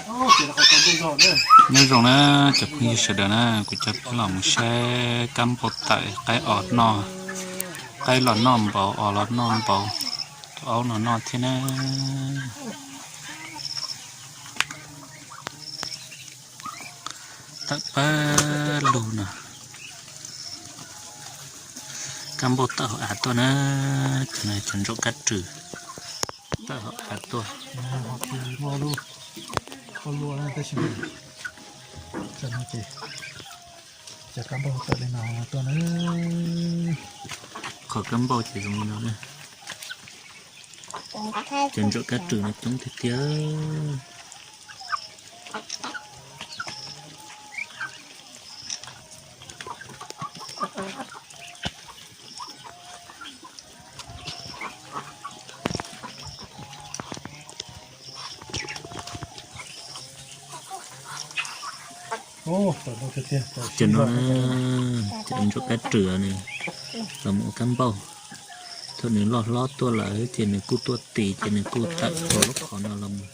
Nyob zoo na cov phooj ywg sawv daws na, kuv coj peb los mus saib kab npauj tawm qaib os noj, qaib los noj npaum, os los noj npaum, tus aub los noj thiab na. Tawm pawg lug no. Kab npauj tawm hauv av tuaj na, cov ntsaum kab rwg tawm hauv av tuaj. Cov kab npauj tawm li no tuaj na. Qhov kab npauj ces zoo li no na. Cov ntsaum kab rwg no coob tiag tiag. Cov no, cov ntsaum kab rwg nws los mus ua kab npauj. Thaum nws loj hlob tuaj lawm ces nws kuj tuaj tis ces nws kuj tawm rau lub qhov no los mus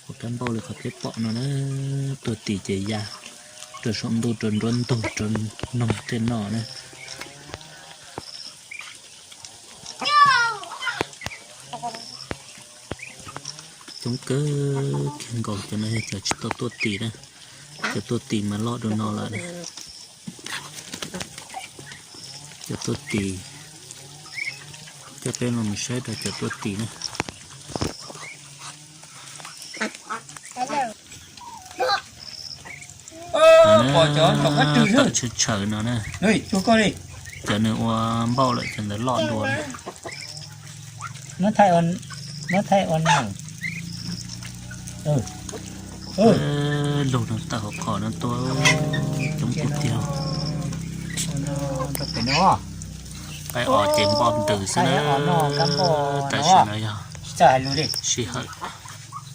ua kab npauj li qhov peb pom no na. Tuaj tis ces ya rau saum ntuj rau nruab ntug rau noog tej noj na. Coob kawg kiag nkaus cov no yog cov tsis tau tuaj tis na. Cov tuaj tis mas loj dua no lawm na. Cov tuaj tis, coj peb los saib rau cov tuaj tis na. Tawm tshawv tshawv no na. Cov nws ua npauj lawm cov ntawd loj dua. Lug no tawm hauv qhov no tuaj coob tiag tiag. Qaib os ces npauj ntws xwb na. Tam sim no yog sij hawm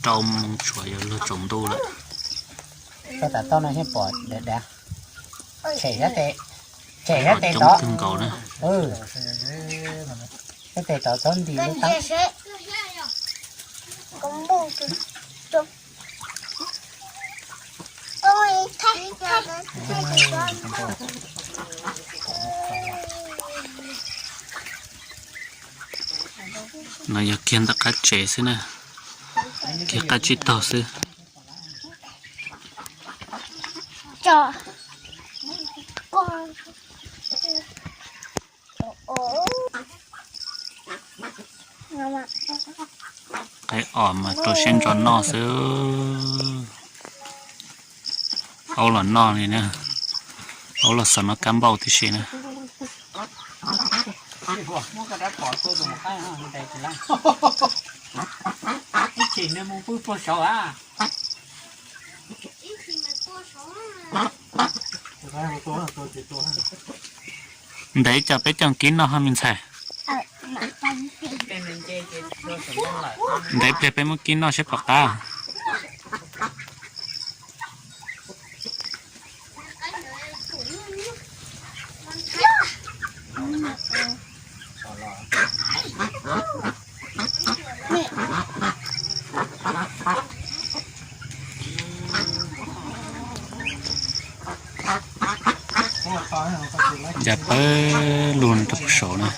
rau moos tshuav yuav luag tsaus ntuj lawm. Coob kawg nkaus na. No yog kiag ntawm qab tsev xwb na, kiag qab tsib taug xwb. Qaib os mas rau siab ntso noj xwb. Aub los noj li na, aub los xav noj kab npauj tib si na. Ntev cas peb coj kib noj ho me ntxhais? Ntev pliag peb muab kib noj saib puas qab. Ya pawg lug no rau puag saud na.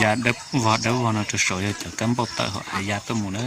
Ya dawb vog dawb vog no rau saud yog cov kab npauj tawm hauv av ya tuaj mus na.